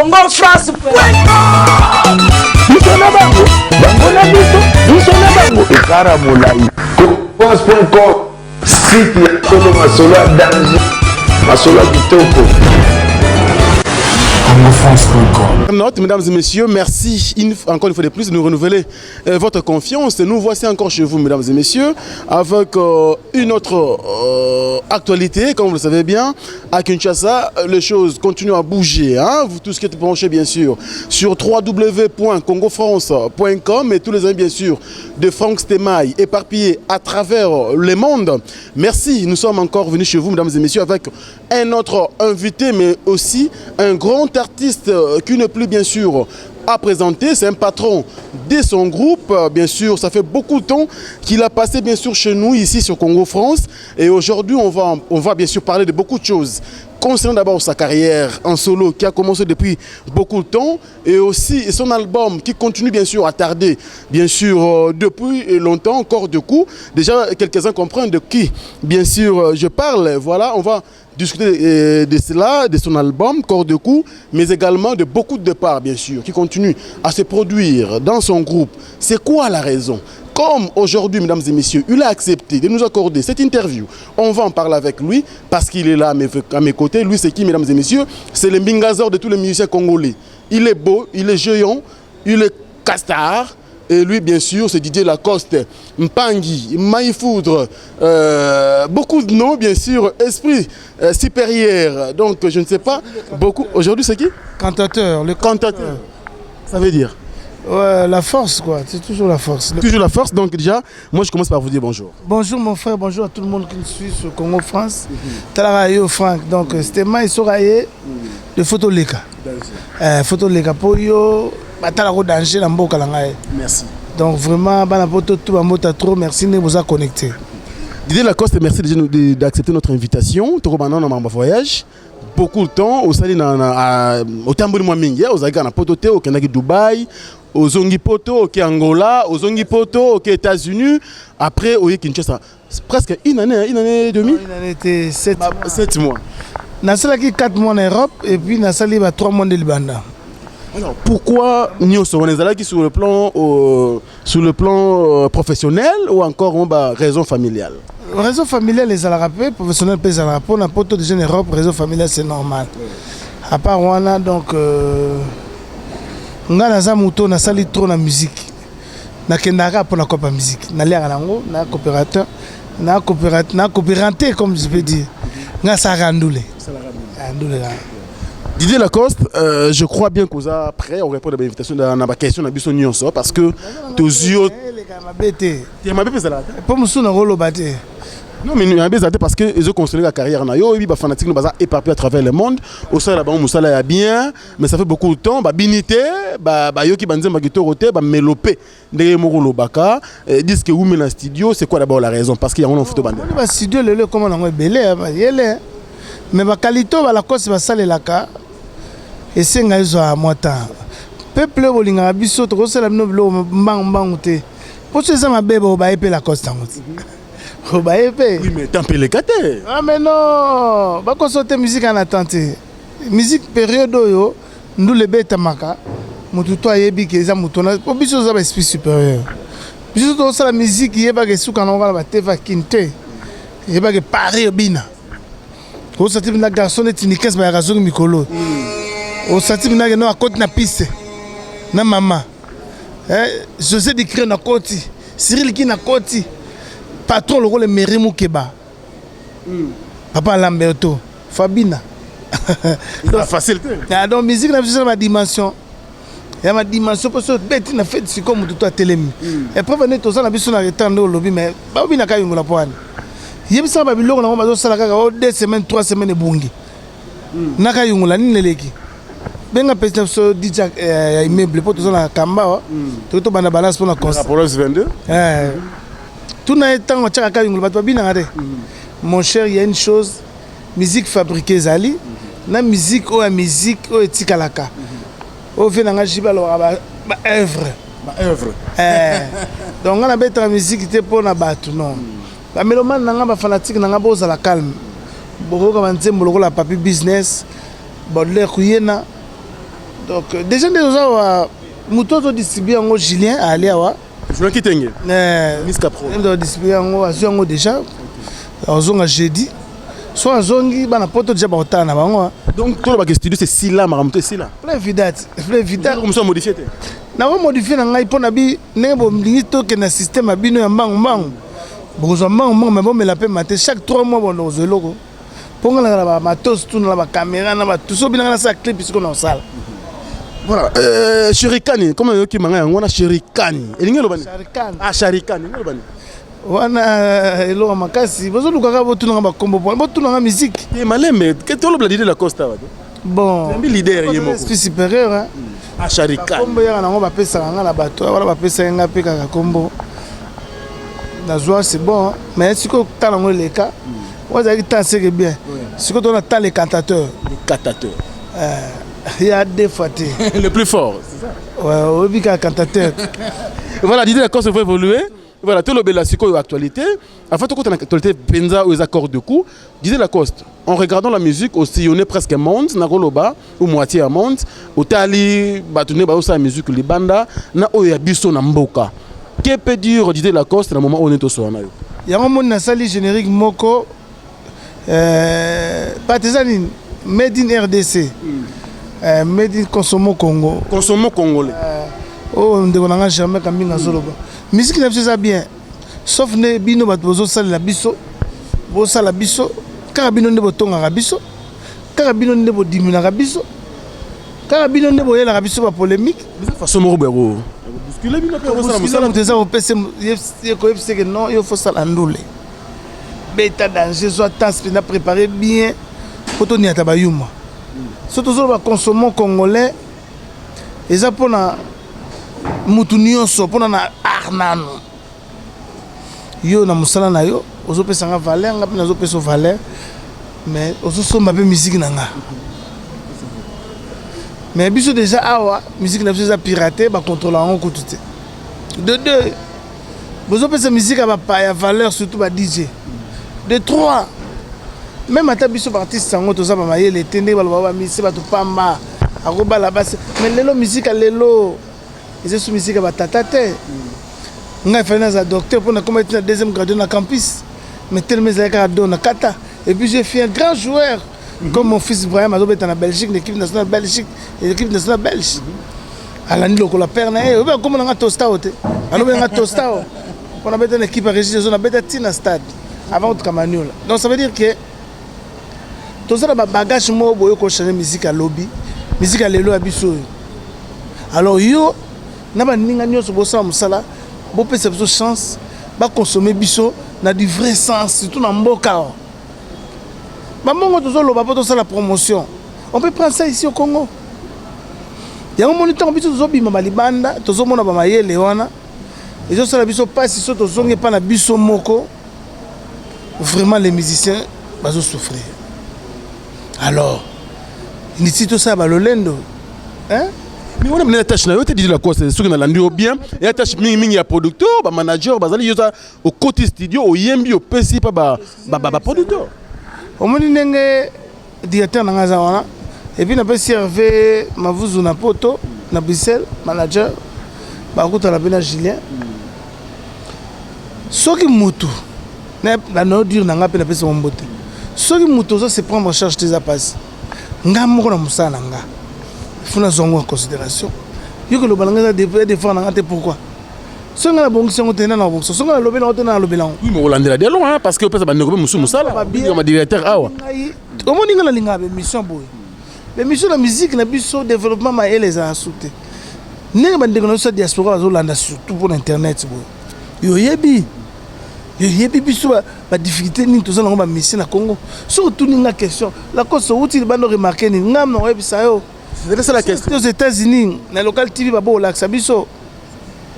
Congo France. Biso na bango, bango na biso, biso na bango, ekara molai. France.com, site ya solo, masolo ya danger, masolo ya kitoko. CongoFrance.com. Note, mesdames et messieurs, merci encore une fois de plus de nous renouveler votre confiance. Nous voici encore chez vous, mesdames et messieurs, avec une autre actualité. Comme vous le savez bien, à Kinshasa, les choses continuent à bouger, hein. Vous tous qui êtes branchés, bien sûr, sur www.congofrance.com et tous les amis, bien sûr, de Franck Stemaï éparpillés à travers le monde. Merci, nous sommes encore venus chez vous, mesdames et messieurs, avec un autre invité, mais aussi un grand artiste qui n'est plus, bien sûr, à présenter. C'est un patron de son groupe. Bien sûr, ça fait beaucoup de temps qu'il a passé, bien sûr, chez nous, ici sur Congo France. Et aujourd'hui, on va bien sûr parler de beaucoup de choses concernant d'abord sa carrière en solo qui a commencé depuis beaucoup de temps et aussi son album qui continue bien sûr à tarder, bien sûr, depuis longtemps, encore de coups. Déjà, quelques-uns comprennent de qui, bien sûr, je parle. Voilà, on va discuter de cela, de son album Corps de coup, mais également de beaucoup de départs, bien sûr, qui continuent à se produire dans son groupe. C'est quoi la raison? Comme aujourd'hui, mesdames et messieurs, il a accepté de nous accorder cette interview, on va en parler avec lui parce qu'il est là à mes côtés. Lui, c'est qui, mesdames et messieurs? C'est le Mbingazor de tous les musiciens congolais. Il est beau, il est géant, il est castard. Et lui, bien sûr, c'est Didier Lacoste, Mpangi, Maïfoudre, beaucoup de noms, bien sûr, esprit supérieur. Donc, je ne sais pas, beaucoup. Aujourd'hui, c'est qui? Cantateur. Le Cantateur. Ça veut dire? Ouais, la force, quoi. C'est toujours la force. Toujours la force. Donc, déjà, moi, je commence par vous dire bonjour. Bonjour, mon frère. Bonjour à tout le monde qui nous suit sur Congo France. Talaka yo, Franck. Donc, c'était Maï Soraye de Photo Leka. Photo Leka. Po yo, batalaka danger na mboka na ngai. Merci. Donc, vraiment, bana poto tout bambota trop. Merci de vous connecté. Didier Lacoste, merci déjà d'accepter notre invitation. Tokobanda na mamba voyage. Beaucoup de temps osali na otamboli mwa mingi, ozalaki na poto te, okendaki Dubai, ozongi poto, oke Angola, ozongi poto, oke États-Unis, après oye Kinshasa. C'est presque une année, hein, une année et demie. Une année te, 7 Bah, 7 mois. Nasalaki 4 mois en Europe et puis nasali ba 3 mois de libanda. Alors, pourquoi nyonso wana ezalaki sur le plan professionnel ou encore bah, raison familiale? Réseau familial ezalaka mpe, professionnel mpe ezalaka. Mpona poto déjà, na Europe, réseau familial, c'est normal. À part wana, donc nga naza moto nasali trop na musique. Nakendaka kaka mpona kopa musique, naliaka nango na coopérateur, na coopérante, comme je peux dire. Nga asalaka ndule. Ah, ndule kaka. Didier Lacoste, je crois bien qu'on a prêt à répondre à l'invitation dans la question na biso nyonso parce que tozio Eleka mabe te. Te, mabe mpe ezalaka te. Mpo mosusu nakoloba te. Non, mais mabe ezala te parce que ezoconstruire la carrière na yo. Oyebi bafanatique no baza éparpillé à travers le monde. Osalela bango mosala ya bien, mais ça fait beaucoup de temps babini te, bayoki banzembo ya kitoko te, bamelo mpe ndenge moko olobaka, disque ewumi na studio. C'est quoi d'abord la raison? Parce que yango na foto bandela. Omoni, bastudio lelo ekoma nango ebele ya bayele, mais baqualité oyo balakosi basalelaka esenga ezwa mwa temps. Peuple oyo bolingaka biso, tokosala bino biloko mbangu mbangu te. Mpo so eza mabe, bo baye mpe Lacoste yango te, obaye mpe. Oui, mais temps mpe eleka te. Ah, mais non, bakoso te. Musique ana temps te. Musique période oyo ndula ebetamaka, motu to ayebi ke eza motu wana. Po biso oza baesprit supérieur, biso tozosala musique, yebaka esuka nango kaka bateva kini te. Yebaka Paris obina, osati mpena garçon neti Nikes, bayaka zongi mikolo, osati mpena ke no akoti na piste na mama José Dicre na koti, Cyril Ki na koti, patron lokola Meri Mukeba, papa Lamberto Fabina. Eza facile te. Ah, donc musique na biso eza na badimension ya badimension. Mpo so obeti na fête sikoyo, motu to atelemi. Épreuve nde toza na biso na retard nde olobi, mais babinaka yongola mpo wana yebisaka babiloko nango bazosala kaka o 2 semaines, 3 semaines ebungi naka yongola nini eleki. Benga mpesi na biso DJ ya immeuble mpo toza na kamba wa toki tobanda balance mpona concert. Apollos 22. Tuna ye ntango atiaka kaka yongola, bato babinaka te. Mon cher, il y a une chose: musique fabriquée ezali na musique oyo ya musique oyo etikalaka, oyo vie na nga jibe alobaka ba œuvre. Ba œuvre. Donc nga nabetaka musique te mpo na bato, non. Bamélomane na nga, bafanatique na nga, bozala calme, bokoyoka banzembo lokola Papi Business, Baudelaire Kuyena. Donc déjà nde toza wa moto azodistribue yango, Julien ali awa. Julien Kitenge. Miss Capro. Nde azodistribue yango, azwi yango déjà, azonga jeudi. So azongi, bana Poto déjà bakotala na bango. Donc tolobaka studio c'est sila, makambo to esila. Plein vidate, plein vidate. Mosu amodifie te. Nakomodifie na ngai mpo na bi ndenge bolingi tokende na système ya bino ya mbangu mbangu. Bokozwa mbangu mbangu, me bomela mpe mate chaque 3 mois. Bondo kozwa eloko mpo nga nazala bamatos tu na bacaméra na batu so binanga nasala clip sikoyo na kosala. Voilà, Sherikani, comment yoki manga yango wana Sherikani? Elingi eloba nini? Sharikani. Ah, Sharikani, elingi eloba nini? Wana eloko makasi bozolukaka, botunanga bakombo, botunanga musique. Te, malembe, ke tolobela Didier Lacoste awa te. Bon. Yambi leader ye moko. Esprit supérieur, hein. Ah, Sharikani. Kombo yaka nango, bapesaka nga na bato wana, bapesaki nga mpe kaka kombo nazwa, c'est bon. Mais sikoyo tala yango eleka oyo azalaki temps seke bien. Sikoyo tona ta le cantateur. Le cantateur. Ya deux fois te. Le plus fort, c'est ça. Ouais, oyebi kaka cantateur. Voilà, Didier Lacoste faut évoluer. Voilà, tolobela sikoyo actualité. Afin tokota na actualité mpenza oyo eza corps de coup, Didier Lacoste, en regardant la musique aussi, on est presque monde nakoloba ou moitié ya monde. Otali bato nde bazosala musique libanda na oyo ya biso na mboka, que peut dire Didier Lacoste na moment oyo nde tosola na yo? Yango moni nasali générique moko, pate eza nini, made in RDC, made in Consomo Congo. Consomo congolais. Oyo ndeko na nga Germain Kambinga azoloba, musique na biso eza bien, sauf nde bino bato bozosalela biso, bosala biso kaka bino nde botongaka biso, kaka bino nde bodiminaka biso, kaka bino nde boyelaka biso bapolémique. Eza façon moko boye bousculer bino mpe kosala mosala. Moto eza kopesa ye koyebisa ke non, yo fosala ndule, beta danger, zwa temps mpenza, préparé bien mpo toniata bayuma. So tozoloba consommons congolais, eza mpona mutu nyonso, mpona na art nanu. Yo na mosala na yo ozopesa nga valeur, nga mpe nazopesa yo valeur, mais ozosomba mpe musique na nga. Mais biso déjà awa musique na biso eza pirate, bacontrôle yango kutu te. De deux, bozopesa musique ya bapaya valeur, surtout ba DJ. De trois, même ata biso baartiste yango toza bamayele te, ndenge baloba bamisi bato pamba akobala basi. Mais lelo musique ya lelo eza su musique ya batata te. Ngai fali naza docteur mpo nakoma eti na deuxième grade na campus, mais tellement ezalaki kaka do na kata. Et puis j'ai fait un grand joueur comme mon fils Brahim, azobeta na Belgique, na équipe nationale Belgique, équipe nationale belge. Alandi lokola père na ye. Oyebi akoma nanga Tostao te, alobi nanga Tostao mpo nabeta na équipe ya Régis, ezo nabeta ntina stade avant kotuka Maniola. Donc ça veut dire que toza na babagage moko boye kochange musique ya lobi, musique ya lelo ya biso oyo. Alors yo na baninga nyonso bosala mosala, bopesa biso chance bakonsome biso na du vrai sens, surtout na mboka awa. Bambongo tozoloba mpo tosala promotion, on peut prendre ça ici au Congo. Yango moni ntango biso tozobima balibanda, tozomona bamayele wana ezosala biso mpasi. So tozongi epa na biso moko, vraiment les musiciens bazosouffrir. Alors niti tosala balolendo, hein? Mais wana mena tâche na yo te, Didier Lacoste. Soki nalandi yo bien, eya tâche mingimingi ya producteur, bamanager bazali. Yo za okoti studio, oyembi, opesi mpa baproducteur. Omoni ndenge directeur na ngai aza wana, et puis napesi Hervé Mavuzu na Poto, na Bruxelles, manager bakutana mpe na Julien. Soki mutu na dire na ngai mpe napesi bango mbote, soki mutu ozo se prendre en charge te, eza mpasi. Ngai moko na mosala na nga, faut nazwa yango en considération. Yo koloba na ngai eza devoir na ngai te. Pourquoi? Soki ngai nabongisi yango te, nda na kobongisa. Soki ngai nalobeli yango te, nda nalobela yango. Oui, mais olandela de loin, parce que opesa bandeko mpe mosusu mosala ma directeur awa. Ngai omoni ngai nalingaka bémission boye, bémission na musique na biso, développement mayele ezala su te. Ndenge bandeko na biso ya diaspora bazolanda surtout mpona internet boye, yo oyebi, yo oyebi biso badifficulté nini toza nango bamisie na Congo. Soki otuni nga question, Lacoste, outi libanda, remarque nini, ngai na oyebisa yo. C'était ça la question. Aux États-Unis, na local TV, babo olakisa biso.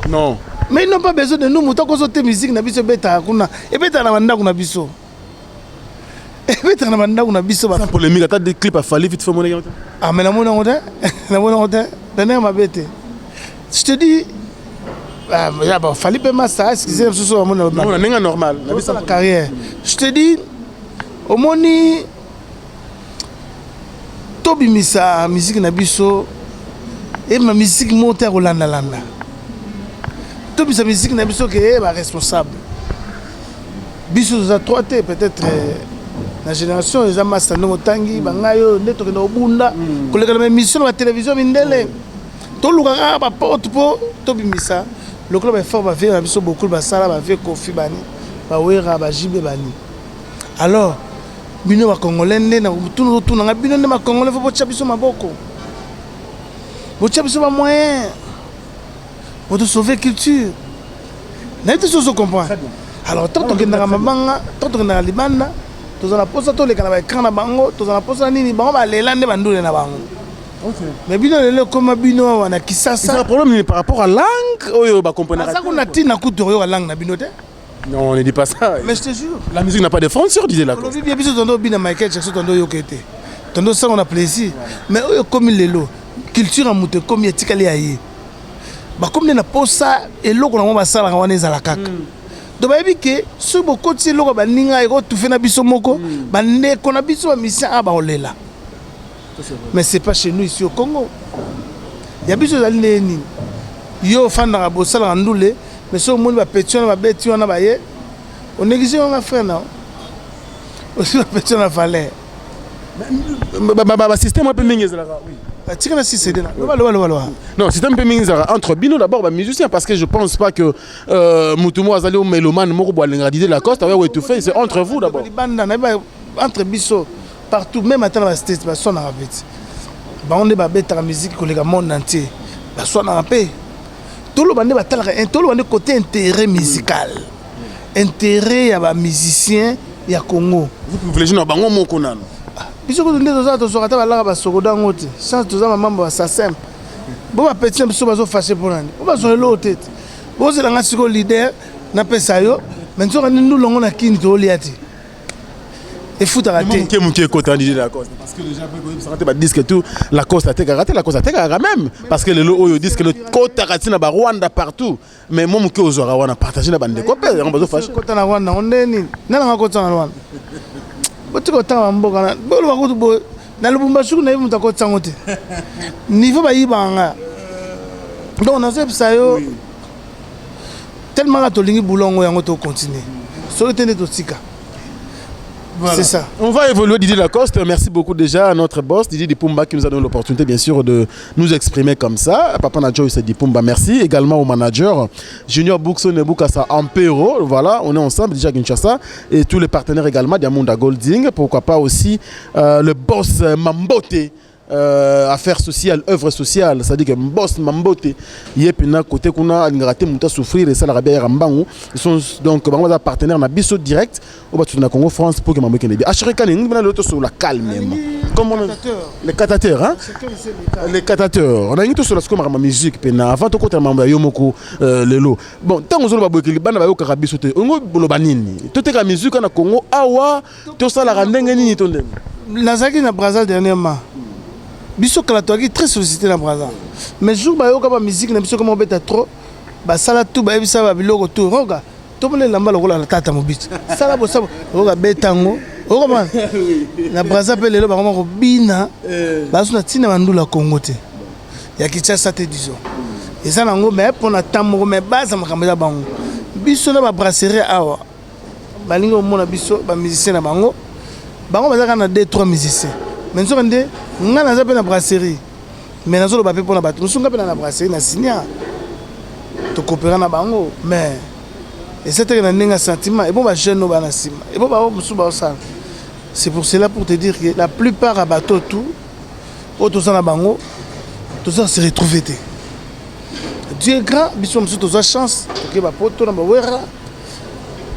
Non. Mais ils n'ont pas besoin de nous. Moto akozo te, musique na biso ebetaka kuna, ebetaka na bandako na biso, ebetaka na bandako na biso. Sans polémique, ata des clips afali vite fait monaki yango te. Ah, mais namoni yango te, namoni yango te na ndenge mabe te. Je te dis, ah, ya ba Fally mpe masa, excuse mosusu bamoni. Non, na ndenge normal na biso. La carrière, je te dis, omoni tobimisa musique na biso. Ebima musique moko te ya kolandalanda. Tobisa musique na biso ke ba responsable. Biso toza trois te peut-être na génération eza masta ndenge otangi bangai oyo nde tokenda kobunda koleka na baémission na batelevizio mindele. Toluka kaka baporte mpo tobimisa lokola baeffort bavie na biso bokulu basala bavie Kofi bani bawera bajibe bani. Alors bino bacongolais nde na tuna otunanga bino nde bacongolais fo botya biso maboko, botya biso bamoyen po tosauve culture. Nayebi te soki ozo comprendre. Alors tant tokendaka mabanga, tant tokendaka libanda, tozala mposa toleka na baécran na bango, tozala mposa nini bango balela nde bandule na bango. Mais bino lelo ekoma bino awa na C'est Kisasa. un problème par rapport à langue oyo bacomprenaka. Aza kuna ntina kutu oyoka langue na bino te. Non, on ne dit pas ça. Mais je te jure. La musique n'a pas de frontières, disait Lacoste. Olobi bien, biso tondo obina Michael Jackson, tondo oyoka ete tondo osango na plaisir. Mais oyo ekomi lelo culture ya moto ekomi etikali ya ye, bakomi nde na posa eloko nango basalaka wana ezala kaka. Donc bayebi ke soki bokotisi eloko ya baninga ekotufe na biso moko, bandeko na biso bamusicien a bakolela. Mais c'est pas chez nous ici au Congo. Ya biso ezali ndenge nini? Yo ofandaka bosalaka ndule, mais soki omoni bapeti wana babeti wana baye onéglige wanga frère na osi bapeti wana valeur. Basystème mpe mingi ezalaka, oui. Batika na sisede na loba loba loba loba. Non, système mpe mingi ezalaka entre bino d'abord bamusicien, parce que je pense pas que mutu moko azali o mélomane moko bo alingaka Didier Lacoste aoya koétouffer. C'est entre vous d'abord. Libanda nayebi entre biso partout, même ata na bastates baswanaka peti bango nde babetaka musique koleka monde entier, baswanaka mpe. Toloba nde batalaka, toloba nde côté intérêt musical, intérêt ya bamusicien ya Congo. Vous privilégiez na bango moko nano. Biso kutu nde toza tozwaka ata balaka basokodo yango te. Chance toza mamambo ya sasem bo bapeti na biso bazofâcher mpo nani po bazwa eloko te te. Bozelanga sikoyo leader napesa yo, mais nzoka nde ndulongo na kini toolia te, efutaka te. Moke moke ekota Didier Lacoste, parce que déjà mpe koyebisaka te badisque tout Lacoste atekaka te. Lacoste atekaka quand même, parce que lelo oyo disque ekotaka ntina barwanda partout, mais mo moke ozwaka wana partage na bandeko mpe yango bazofâcher. Kota na Rwanda ngo nde nini? Nalanga kota na Rwanda, botika kotanga bamboka na boloba kutu bo na Lubumbashi kuna, nayebi moto akotisa yango te, niveau bayibaka nga. Donc nazoyebisa yo, tellement kaka tolingi bulongo yango, tocontinue soki te nde totika. Voilà. C'est ça. On va évoluer, Didier Lacoste. Merci beaucoup déjà à notre boss Didier Dipumba qui nous a donné l'opportunité bien sûr de nous exprimer comme ça. Papa Najo c'est Dipumba, merci. Également au manager Junior Bookson Bukasa Ampero. Voilà, on est ensemble déjà à Kinshasa et tous les partenaires également Diamunda Golding. Pourquoi pas aussi le boss Mambote. Affaire sociale, œuvre sociale, c'est-à-dire que boss Mambote ye pena côté kuna alingaka te moto asouffrir esalaka bien ya mbangu. Ils sont donc bango baza partenaire na biso direct oyo batutu na Congo France pour que mambo ekende bien. Ashirika ningi bana lelo sur la calme comme on les catateurs, hein, les catateurs. On a ngi tosola sikoyo makambo ya musique pena avant tokota mambo ya yo moko. Lelo bon, ntango ozoloba boye bana bayokaka biso te, ongo boloba nini? Toteka musique na Congo awa, tosalaka ndenge nini to ndenge? Nazalaki na Braza dernièrement. Biso kala toyaki très sollicité na Braza, mais jour bayoka bamusique na biso koma obeta trop, basala tout, bayebisa babiloko tout roga tomona elamba lokola na tata mobiti sala bosabo oyoka beta yango okoma na Braza. Mpe lelo bakoma kobina bazo na ntina bandula Congo te, ya Kinshasa te, disons eza nango. Mais mpona temps moko, mais base ya makambo eza bango. Biso na babrasserie awa balingi komona biso bamusicien na bango, bango baza kaka na 2 3 musiciens, mais nzoka nde ngai naza mpe na brasserie. Mais nazoloba mpe mpona bato mosusu, ngai mpe na brasserie na sinia tokopera na bango, mais eza teke na ndenge ya sentiment ebo bajeune oyo baa na nsima ebo bango mosusu baosala. C'est pour cela, pour te dire que la plupart ya bato tout oyo toza na bango toza se retrouver te. Dieu est grand, biso mosusu tozwa chance, toke bapoto na bawera,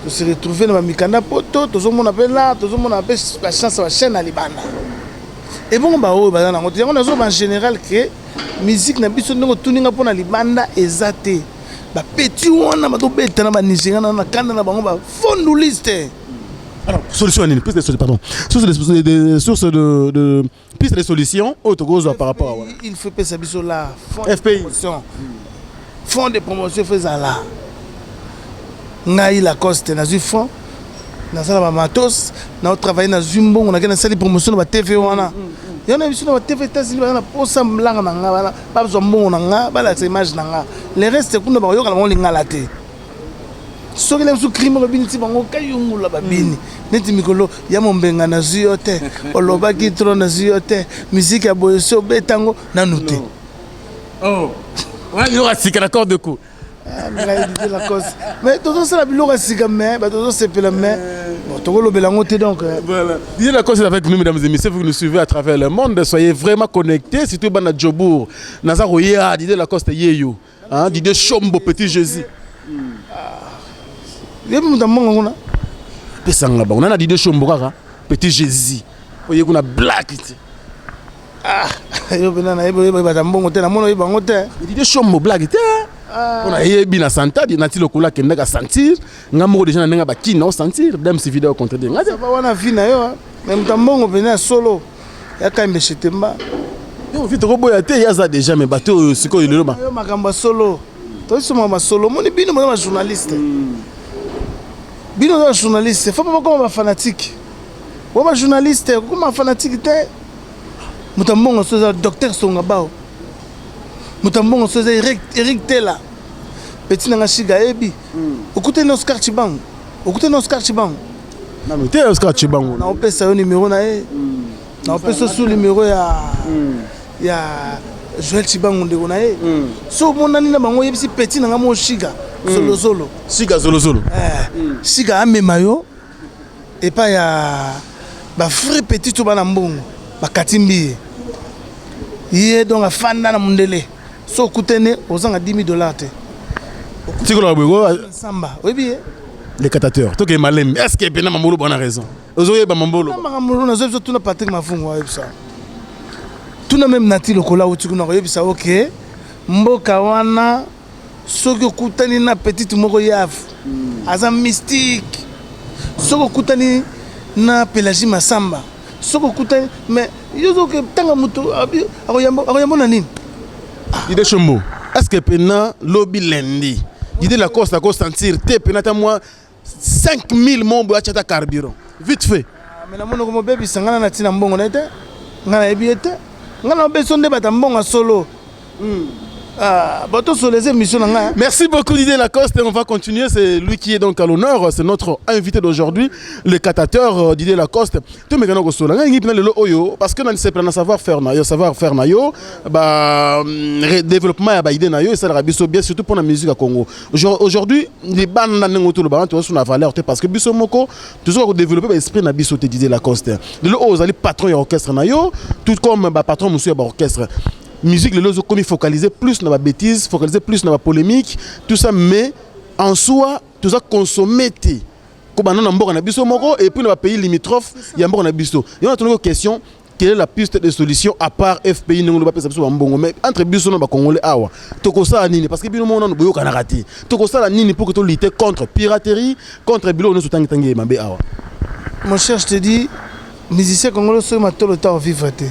tose retrouve na bamikanda poto, tozomona mpe la tozomona mpe bachance ya bachaîne na libanda. Ebongo baoyo baza nango te, yango nazoba en général ke musique na biso ndenge otuninga mpona libanda eza te. Bapeti wana bazobeta na banigéria na kanda na bango bafonduliste. Alors, solution à nini? Piste de solution, pardon. Source de piste de solution oyo tokozwa par rapport à wana. Il faut pesa biso la fond de FPI. promotion, fonds de promotion fo ezala. Ngai Lacoste nazwi fond, nasala bamatos, naotravaille, nazwi mbongo, nake nasali promotion na batv wana. Yango na biso na batv États-Unis, baza na posa mlanga na nga, bazwa mbongo na nga, balakisa image na nga. Le reste kuna bakoyoka na bango lingala te. Soki na biso crime babini ti bango kayungula babini neti mikolo ya mombenga, nazwi yo te, olobaki tro, nazwi yo te. Musique ya boye so obetango nanu te. Oh, wana biloko ya sika na corps de coup. Ngai Didier Lacoste, mais tozosala biloko ya sika, mais bato tozosepela, mais bon, tokolobela yango te donc. Voilà. Didier Lacoste est avec nous, mesdames et messieurs, vous nous suivez à travers le monde. Soyez vraiment connectés, surtout bana Jobourg. Naza koya, Didier Lacoste yeyo. Hein, Didier Chombo, petit Jésus. Yebi moto ambongo kuna. Pesanga bango. Nana Didier Chombo kaka, petit Jésus. Oye kuna black te. Ah, yo mpena nayebi, oyeba bato mbongo te, namoni oyeba yango te. Didier Chombo blague te. Mpona yebi na santadi nati lokola akendaka sentir nga moko déjà na ndenge bakini na osentir dem si video contredire nga te. Ça va, wana vi na yo, mais moto mbongo mpena ya solo ya Kayembe Shetemba. Yo vi tokoboya te, ye aza déjà, mais bato oyo sikoyo lelo ba yo makambo ya solo, toyisoma masolo. Omoni bino boza bajournaliste, bino oza bajournaliste, faut pa bakoma bafanatique. Bo bajournaliste kokoma fanatique te. Moto ya mbongo so eza docteur Songa Bao, moto ya mbongo so eza Eric Tela, petit nanga Shiga ayebi. Okutani na Oscar Chibango, okutani na Oscar Chibango? Nanu te, Oscar Chibango. Naopesa yo numéro na ye, naopesa su numéro ya Joel Chibango, ndeko na ye. So omonani na bango, oyebisi petit nanga mo Shiga Zolozolo. Shiga Zolozolo. Shiga amema yo epai ya bavrai petit to bana mbongo bakati mbiye ye. Donc afanda na mondele, so okutene ozanga 10 000 $ te. Tikoloba boye. Samba, oyebi ye. Le catateur, toke malemi. Est ce que pena mambolo bona raison ozoyeba mambolo? Makambo nazoyebi biso, tuna Patrik Mafungu ayebisa, tuna même nati lokola auti kuna koyebisa. Oke mboka wana, soki okutani na petite moko yafu aza mystique, soki okutani na Pélagie Masamba, soki okutani, mais yo ozoke ntanga moto akoyamba na nini? Didier Chombo, est ce que pena lobi lundi Didier Lacoste akosentir te pena ata mwa 5000 mombo atia ata carburant vite fait? Mais namonoko mobebisa ngai na ntina mbongo na ye te, ngai nayebi ye te. Ngai na obeso nde bato ya mbongo ya solo. Ah, bato solo eza émission na ngai. Merci beaucoup, Didier Lacoste. On va continuer. C'est lui qui est donc à l'honneur. C'est notre invité d'aujourd'hui, le catateur Didier Lacoste. Tout le monde est là. Ngi lelo oyo parce que na na savoir faire na yo, savoir faire na yo, ba développement ya ba idée na yo et ça la biso bien, surtout pour la musique à Congo. Aujourd'hui, les bandes na ngo tout le ba to na valeur te parce que biso moko toujours ko développer ba esprit na biso te. Didier Lacoste. Lelo oyo ozali patron ya orchestre na yo, tout comme ba patron musu ya ba orchestre. Musique lelo ozokomi focaliser plus na babêtise, focaliser plus na bapolémique, tout ça, mais en soi toza consommer te kobanda na mboka na biso moko et puis na bapays limitrophe ya mboka na biso. Yango natonaki question: quelle est la piste de solution à part FPI ndenge bapesa biso bambongo? Mais entre biso na bacongolais awa, tokosala nini? Parce que bino moko nano boyokanaka te. Tokosala nini pour que tolutte contre piraterie, contre biloko nyonso tangitangi mabe awa? Mon cher, je te dis, musicien congolais soki matolo ta ovivre te,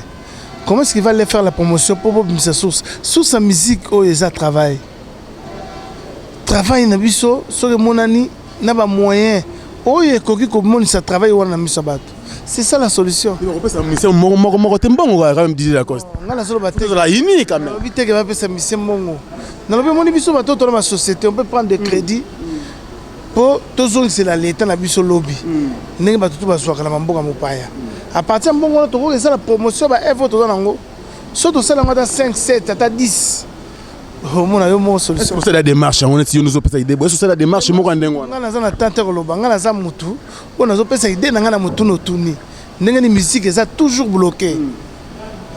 comment est-ce qu'il va aller faire la promotion pour bobimisa source ya musique oyo eza travail? Travail na biso soki emonani na bamoyen oyo ekoki komonisa travail wana na miso ya bato, c'est ça la solution. Kopesa musicien moko moko moko te mbongo kaka quand même, Didier Lacoste. Ngai nazoloba te. Tozala uni quand même. Nalobi te ke bapesa musicien mbongo. Nalobi, omoni biso bato tona basociété, on peut prendre des crédits mpo tozongisela leta na biso lobi ndenge bato to bazwaka na bamboka mopaya. À partir ya mbongo wana, tokoki esala promotion ya baœuvre toza nango. So tosala yango ata 5, 7, ata 10, omona yo moko solution. Osala démarche yango neti yo nozopesa idée boye, osala démarche moko ya ndenge wana? Ngai naza na temps te koloba. Ngai naza mutu oyo nazopesa idée na ngai na motu. Notuni ndenge nini musique eza toujours bloqué,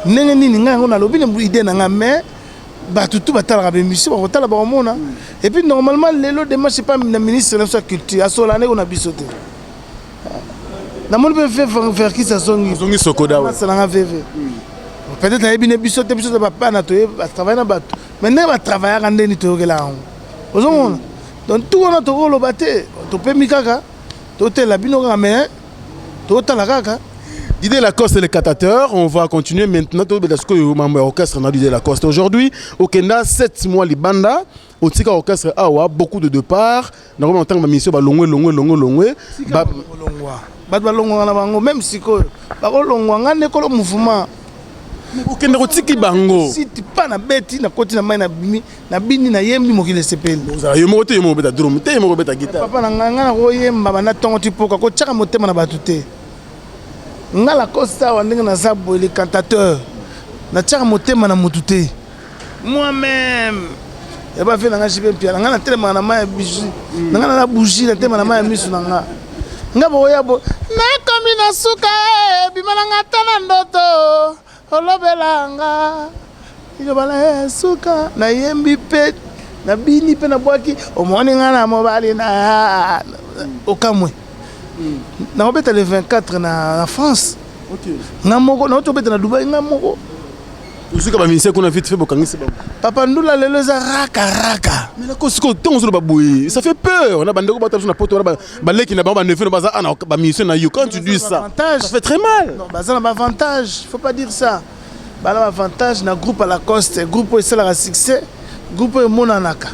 ndenge nini. Ngai yango nalobi na idée na ngai, mais bato tu batalaka baémission, bakotala, bakomona. Et puis normalement lelo démarche epa na ministre na biso ya culture, asola ndeko na biso te. Namoni mpe ve Verkis azongi. Azongi Sokoda. Asalanga vv, peut-être ayebi ne biso te. Biso te bapana toye batravaille na bato, mais ndenge batravaillaka ndeni toyokela yango, ozomona. Donc tu wana tokoloba te, topemi kaka, totela bino kaka, mais totala kaka. Didier Lacoste, le catateur, on va continuer maintenant. Tout le membre orchestre na Didier Lacoste. Aujourd'hui, okenda 7 mois libanda, otika orchestre awa, beaucoup de départ. Normalement, en tant que mission, ba longwe, longwe, longwe, longwe. Ba longwa. Bato balongwaka na bango, même sikoyo bakolongwa. Nga nde kolo mouvement. Okende kotiki bango. Site pa nabeti, nakoti na mai, nabimi, nabini, nayembi, mokili esepeli. Ozala yo moko te, yo moko obeta drum te, yo moko obeta guitare. Papa na ngai, ngai nakoyemba banda ntongo ti poka. Kotiaka motema na bato te. Nga Lacoste awa, ndenge naza boye, le cantateur, natiaka motema na motu te. Moi-même ya bafe na ngai jipe mpia na ngai, natelemaka na mai ya bougie na ngai, na bougie, natelema na mai ya miso na nga. Nga boya bo nakomi na suka, ebima na nga ata na ndoto, olobela nga liloba na ye suka. Nayembi mpe nabini mpe nabwaki. Omoni nga na mobali na okamwe, nakobeta le 24 na France. Nga moko nauti kobeta na Dubai, nga moko. Ozwika bamusicien kuna vite fait, bokangisi bango. Papa Ndula, lelo eza raka raka. Mais nako sikoyo, ntongo ozoloba boye, ça fait peur na bandeko bata biso na poto wana, baleki na bango, baneveux na baza ana bamusicien na yo. Quand tu dis ça, avantage. ça fait très mal. Non, baza na baavantage, faut pas dire ça. Bana baavantage na groupe ya Lacoste, groupe oyo esalaka succès, groupe oyo emonanaka,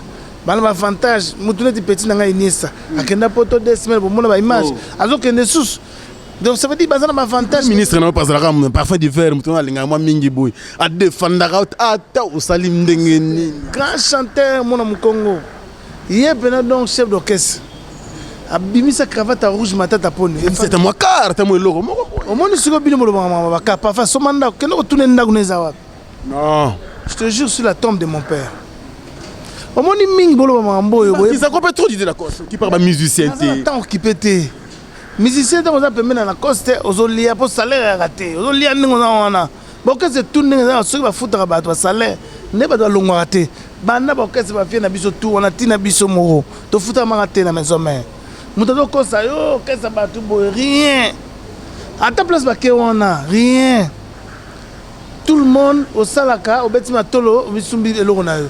bana baavantage. Motu neti petit na ngai Iniesta akenda poto 2 semaines, bomona baimage, azokende susu. Donc ça veut dire baza na baavantage. Ministre na yo azalaka parfum d'hiver, moto alingaka mwa mingi boye, adefandaka ata osali ndenge nini. Grand chanteur, mona mokongo ye mpena. Donc chef d'orchestre abimisa cravate ya rouge matata poni. C'est mwa car ta mwa eloko moko boye. Omoni sikoyo, bino bolobaka makambo baka parfois asomba ndako, kende kotuna ndako na eza wapi. Non. Je te jure sur la tombe de mon père, omoni mingi boloba makambo oyo boye. Bakisako mpe trop d'idée Lacoste qui par bamusicien Naza na te. Temps okipe te musicien, ntango oza pembeni na Lacoste, ozolia mpo salaire yaka te, ozolia ndenge oza wana. Baorchestre tu ndenge eza, soki bafutaka bato basalaire nde bato balongwaka te. Banda baorchestre bafie na biso tu wana, ntina biso moko tofutamaka te na maison mère. Moto azokosa yo orchestre bato boye, rien, ata place bake wana, rien. Tout le monde osalaka, obeti matolo, obisumbi eloko na yo.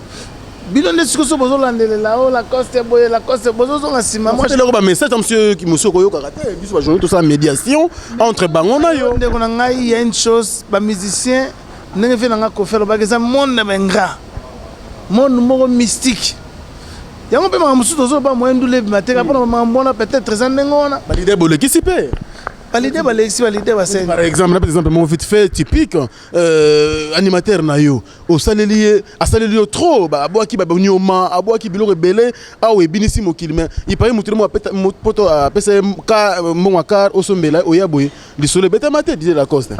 Bino nde sikoyo so bozolandelela o Lacoste boye, Lacoste bozozonga nsima. Moi, eloko bamessage ta monsieur mosu okoyokaka te. Biso bajournal tosala médiation entre bango na yo. Ndeko na ngai, ya une chose, bamusicien, ndenge mpe na ngai Kofi alobaki, eza monde na baingrat, monde moko mystique. Yango mpe makambo mosusu tozoloba, moyen ndula ebima te mpona makambo wana, peut-être eza ndenge wana. Baleader bolekisi mpe. Baleader balekisi, baleader baseni. Par exemple, napesa exemple moko vite fait typique, animateur na yo osaleli ye, asaleli yo trop, abwaki banioma, abwaki biloko ebele awa, ebinisi mokili. Mais ipaye motu mo poto apesa ye mbongo ya car, osombela oya boye, lisolo ebetama te, Didier Lacoste.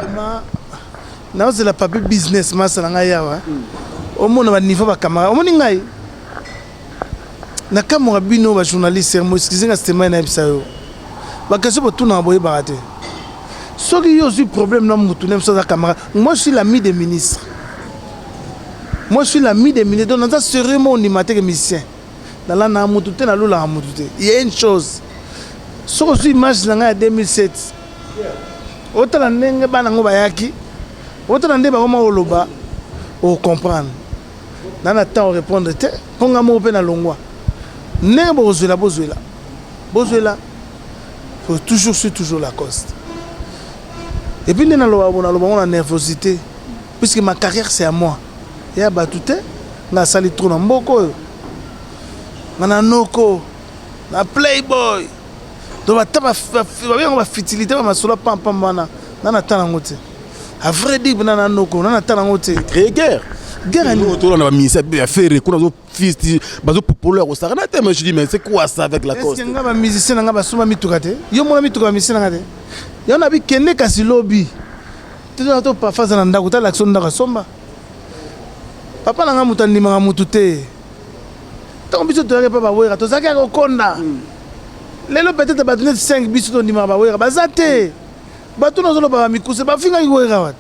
Naozela papi business masa na ngai awa, omona baniveau bacamarade. Omoni ngai nakamwaka bino bajournaliste mo, excuse nga Stemai, nayebisa yo baquestion botunaka, boyebaka te. Soki yo ozwi problème na mutu ne mosu aza camarade, moi je suis l'ami des ministres, moi je suis l'ami des ministres, donc naza sérieux. Mo ondima te ke musicien nalandaka mutu te, nalulaka mutu te. Il y a une chose, soki ozwi image na ngai ya 2007, otala ndenge bana yango bayaki, otala nde bakoma koloba, ocomprendre. Na temps orépondre te, mpo nga moko mpe nalongwa ndenge bokozwela, bozwela, bozwela. Faut toujours, suis toujours Lacoste. Et puis nde naloba bo, naloba ngo na nervosité, puisque ma carrière, c'est à moi, ya bato te. Nga asali trop na mboka oyo, nga na noko na playboy, donc ata babengango bafutilité, bamasolo pampam wana, nga na tala yango te. À vrai dire, na na noko na na tala yango te. Créer guerre. Guerre ya Tolanda baministère ya Ferre kuna, azofisi, bazopopolo ya kosakana te. Mais je dis, mais c'est quoi ça avec Lacoste? Est-ce nga bamusicien na nga basomba mituka te? Yo mona mituka bamusicien na nga te? Yo na bikende kasi lobi te, to parfois aza na ndako, talakisa ndako asomba. Papa na nga moto andimaka motu te. Ntango biso toyaki mpa bawera, tozalaki ya kokonda. Lelo peut-être bato neti 5 biso tondimaka bawera baza te. Bato nazoloba bamikuse bafingaki wera wate.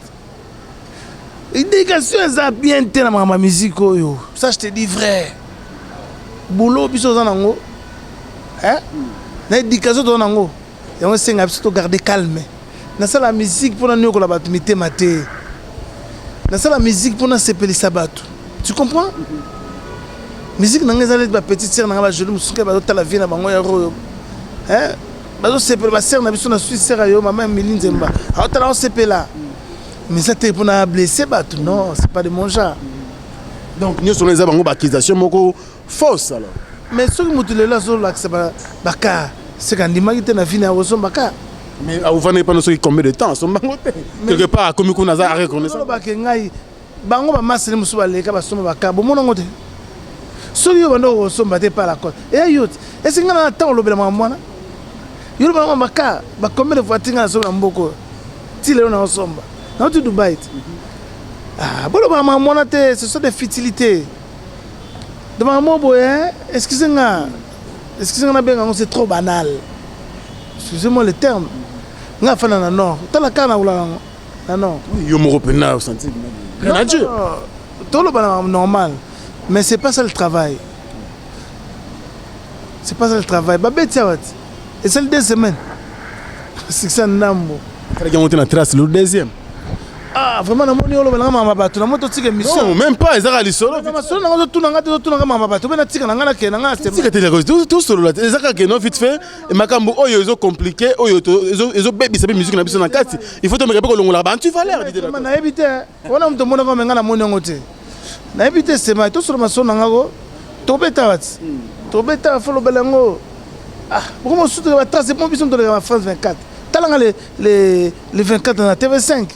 Éducation eza bien te na makambo ya musique oyo. Ça, je te dis vrai, boulot biso oza nango, na éducation toza nango, yango esenga biso togarde calme. Nasala musique mpona niokola bato mitema te, nasala musique mpona sepelisa bato, tu comprends? Musique na ngai eza neti bapetite sœur na ngai, bajoli mosusu kai bazotala vie na bango ya oyo bazosepela. Basœur na biso na Suisse, sœur yo mama Emili Nzemba aotala, osepela, mais eza te mpona blesser bato, non, c'est pas de mon genre. Donc nyonso wana eza bango baaccusation moko fausse alors. Mais soki moto lelo azolakisa bacar, seka andimaki te na vie na ya kosomba car. Mais ovandaki mpano soki combien de temps, asombango te? Quelque part akomi kuna, aza reconnaissant. Olobake ngai, bango bamasele mosusu baleka, basomba baka, bomona ngo te. Soki yo banda kosomba te pa la côte, eya yo te. Esi ngai na ntango olobela makambo wana, yo loba makambo baka ba combien de voiture ngai nasomba na mboka oyo ti lelo naosomba, nauti Dubai te. Ah, bolobaka makambo wana te, ce sont des futilités de makambo boye. Excuse nga, excuse nga, nabenga yango, c'est trop banal, excusez-moi le terme. Nga afanda na nord, tala kaka na kolala yango na nord. Yo moko mpena osanti na Dieu. Toloba na makambo normal, mais c'est pas ça le travail, c'est pas ça le travail. Babeti awa ti esali 2 semaines, succès ndambo. Asalaki yango te na trace le deuxième. Ah, vraiment, namoni oloba nanga makambo bato, namoni totika émission. Non, même pas, ezaka lisolo. Masolo nanga, ozotuna nga te, ozotuna nga makambo bato mpe natika na nga, nakende na nga. Tika te, tosolola te. Eza kaka keno vite fait, makambo oyo ezocompliquer, oyo ezobebisa mpe musique na biso na kati. Il faut tomeka mpe kolongola bantu valeur. Nayebi te wana moto omonaka me nga namoni yango te, nayebi te. Sema tosolo masolo na ngako, tobeta wati, tobeta fo lobela yango. Ah, boko mosusu batrace mo biso toleka ba France 24. Talanga le 24 na TV5,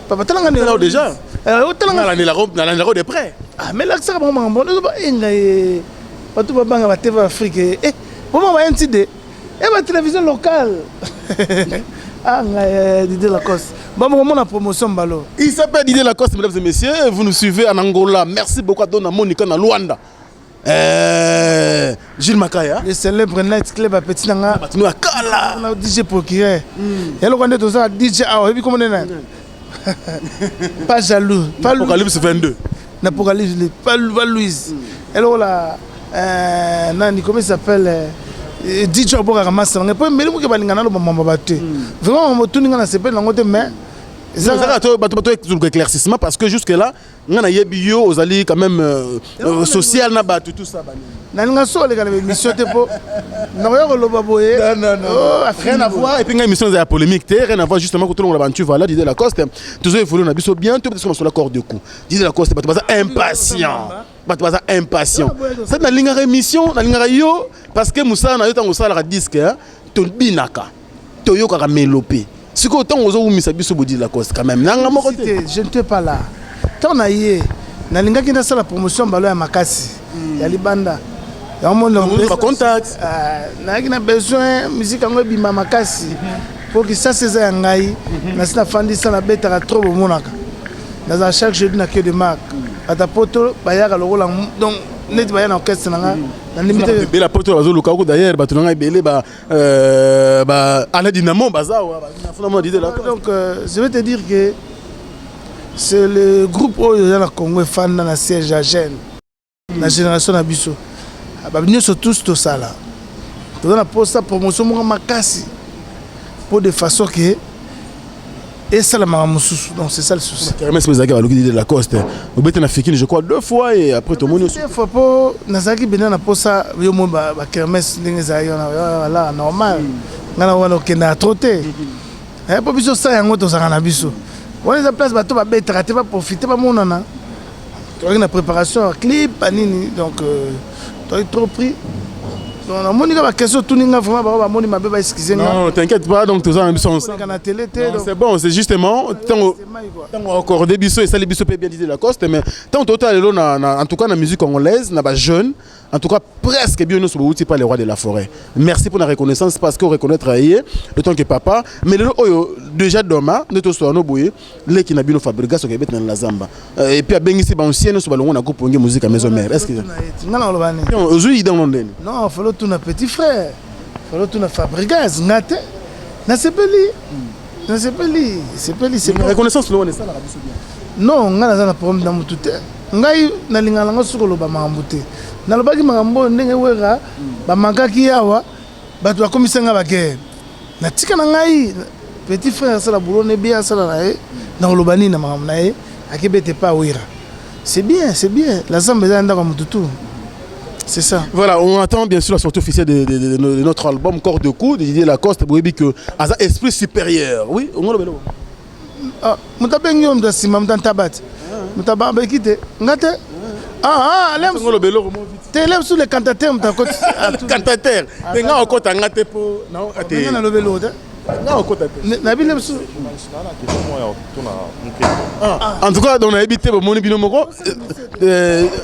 papa, talanga. Déjà nalandelako de près. Ah, mais lakisaka bango makambo ezoba enga bato babanga ba TV Afrique, eh boma ba NTD e ba télévision locale. Ah, ngai Didier Lacoste, bamokomona promotion mbalo. Il s'appelle Didier Lacoste, mesdames et messieurs. Vous nous suivez en Angola. Merci beaucoup à Dona Monica na Luanda. Gilles Makaya. Le célèbre night club apeti na nga. Bato ya kala. Na DJ procureur. Eloko nde tozala DJ awa, oyebi komona nani? Pas jaloux. Pas Apocalypse 22. Na Apocalypse, pas, pas Louise. Eloko la nani, comment il s'appelle, DJ abokaka masa na ngai mpo mbeli moke balinga naloba mamba bato te. Vraiment, motuni nga na sepeli nango te, mais ezalaka bato ezoluka éclaircissement, parce que jusque là nga nayebi yo ozali quand même social na bato, tout ça. Nalinga so oleka na émission te mpo nakoya koloba boye. Rien à voir. Et puis nga émission eza ya polémique te, rien à voir. Justement, kotolongola bantu. Voilà, Didier Lacoste, tozo évolue na biso bien to peut-être masolo corps de coup. Didier Lacoste, bato baza impatient, bato baza impatient. Ça, nalingaka émission, nalingaka yo parce que mosala na yo, ntango osalaka disque, tobinaka, toyokaka mélopée. Sikoyo ntango ozowumisa biso bo Didier Lacoste, quand même nanga moko te. Je ne te pas là. Ntango na ye nalingaki nasala promotion balo ya makasi ya libanda. Bacontact. Nayaki na besoin musique yango ebima makasi mpo kisasi eza ya ngai. Nasi nafandisa, nabetaka trop, bomonaka nazala chaque jeudi na quai de marque. Bato poto bayaka lokola, donc neti baya na orchestre na nga, nandimi te. Ebele poto bazoluka oko. D'ailleurs bato na ngai ebele ba Alain Dynamo baza awa nafuna Didier. Donc je vais te dire que c'est le groupe oyo eza na Congo, efanda na siège ya jeune na génération na biso. Nyonso tous tosala, toza na posa promotion moko makasi mpo de façon ke esalamaka mosusu. Donc c'est ça le souci. Kermesse mpe ezalaki, baluki Didier Lacoste, obeti na Fikine, je crois deux fois, et après tomoni. Deux fois mpo nazalaki bena na posa yo moi bakermesse ndenge ezalaki wana, wala normal. Ngai na wana okendaka trop te mpo biso sa yango tozalaka na biso wana, eza place bato babetaka te, baprofite, bamonana. Tozalaki na préparation ya clip banini, donc tozalaki trop pris. Donc namoni ka baquestion otuni nga, vraiment bango bamoni mabe, baexcuse nga. Non, t'inquiète pas, donc toza na biso ensemble. Na télé te. C'est bon, c'est justement ntango ntango accordé biso, esali biso mpe bien Didier Lacoste. Mais ntango totala lelo en tout cas na musique congolaise, na bajeune, en tout cas presque bien nyonso bouti pas les rois de la forêt. Merci pour la reconnaissance, parce que reconnaître ye le temps que papa. Mais lelo oyo déjà doma nde tosola boye, leki na bino Fabregas okebeti na la Zamba, et puis abengisi baancien nyonso balongo na groupe Wenge Musique ya Maison Mère. Est ce que nga na koloba nini? Ozwi idée ngo ndeni? Non, falo tuna petit frère, falo tuna Fabregas. Nga te, nasepeli, nasepeli, sepeli. Reconnaissance lo wana esalaka biso bien. Non, nga naza na problème na motu te. Ngai nalingaka nango soki koloba makambo te. Nalobaki makambo oyo ndenge Wera bamankaki awa, bato bakomisa nga baguerre. Natika na ngai petit frère asala boulot ne bien, asala na ye. Nakoloba nini na makambo na ye? Akebete pa Wera, c'est bien, c'est bien. La Zamba eza ya ndako ya motu tout, c'est ça. Voilà, on attend bien sûr la sortie officielle de notre album Corps de Coup de Didier Lacoste. Boyebi que aza esprit supérieur. Oui, on lobelo. Ah, moto abengi yo, moto ya nsima, moto antaba te, moto abeki te, nga te. Ah, ah, On lobelo mo vite. Te, lem su le cantateur, moto akoti. Cantateur. Mais nga okota nga te po na te. Nga nalobeli te. Na bino biso. En tout cas, donc nayebi te, bomoni bino moko.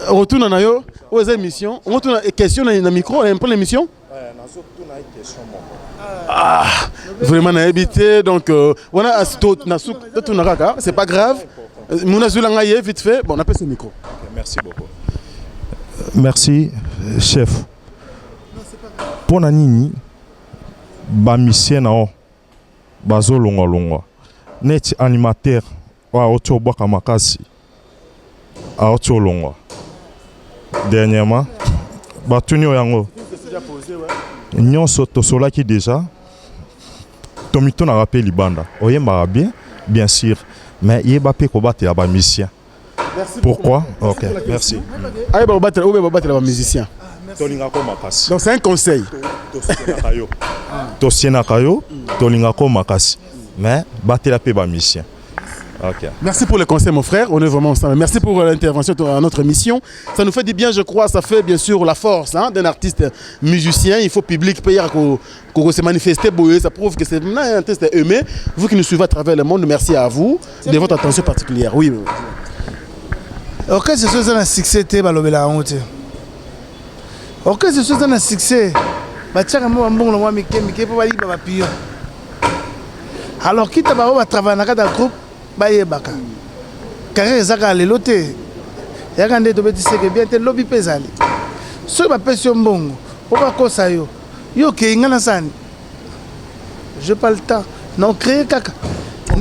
Retourne na yo oyo eza émission, otuna question na micro mpo na émission. Ah, vraiment nayebi te. Donc wana totuna kaka, c'est pas grave. Muna azwila ngai ye vite fait. Bon, napesa micro. Merci beaucoup, merci chef. Mpo na nini bamusicien na yo bazolongwalongwa neti animateur oyo auti obwaka makasi, auti olongwa dernièrement? Batuni oyo yango nyonso tosolaki déjà, tomitunaka mpe libanda. Oyembaka bien, bien sûr, mais yeba mpe kobatela bamusicien. Pourquoi? Ok, merci. Ayeba kobatela, oyo babatela bamusicien. Tolingako makasi. Donc c'est un conseil. Tosienaka yo, tosienaka yo, tolingako makasi, mais batela mpe bamusicien. Ok. Merci pour le conseil, mon frère. On est vraiment ensemble. Merci pour l'intervention à notre émission. Ça nous fait du bien, je crois. Ça fait bien sûr la force, hein, d'un artiste musicien. Il faut public payer qu'on se manifester. Ça prouve que c'est un artiste aimé. Vous qui nous suivez à travers le monde, merci à vous de votre attention particulière. Oui. Orchestre so eza na succès te, balobelaka yango te. Orchestre so eza na succès, batiaka mo bambongo na mwa mike mike mpo bayiba bapion. Alors kita bango batravaille na kati ya groupe, bayebaka carrière eza kaka lelo te, yaka nde tobeti seke bien te, lobi mpe ezali. Soki bapesi yo mbongo mpo bakosa yo, yo okei. Nga nasani, je pas le temps na ocréer kaka.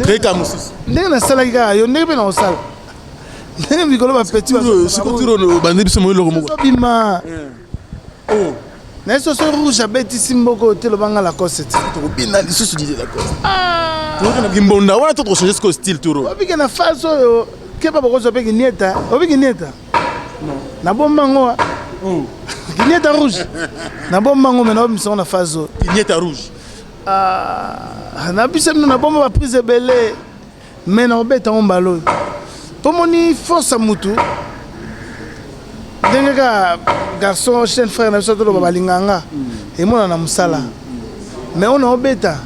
Créer kaka mosusu. Ndenge nasalaki kaka yo, ndenge mpe na kosala ndenge mikolo bapeti. Sikoyo bandi biso mo eloko moko. Bima na ye soso rouge abetisi mboko te, lobanga Lacoste te. Tokobina lisusu Didier Lacoste, tokokenda kimbonda wana to tokochange sikoyo style turo. Obike na phase oyo, keba, bokozwa mpe kinieta. Obiki nieta nabombango, kinieta rouge nabombango, me naobimisango na phase oyo. Kinieta rouge. Na biso bino nabomba baprise ebele, me naobeta ngo mbala oyo mpo moni force ya mutu ndenge kaka garçon chaîne frère na biso toloba balinganga emona na mosala, mais oyo naobeta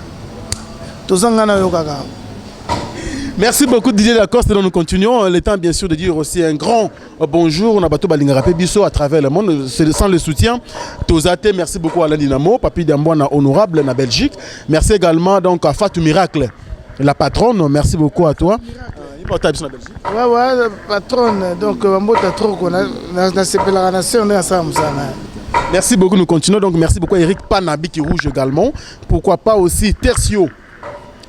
toza nga na yo kaka. Merci beaucoup, Didier Lacoste. Donc nous continuons. Le temps bien sûr de dire aussi un grand bonjour. On a bato balinga biso à travers le monde. C'est sans le soutien. Tozate, merci beaucoup à Alain Dinamo, Papi Dambwana honorable na Belgique. Merci également donc à Fatou Miracle, la patronne. Merci beaucoup à toi. Ouais, patronne. Donc bambota trop ko nasepelaka na se nde asala mosala. Merci beaucoup, nous continuons. Donc merci beaucoup à Eric Panabiki Rouge également. Pourquoi pas aussi Tertio.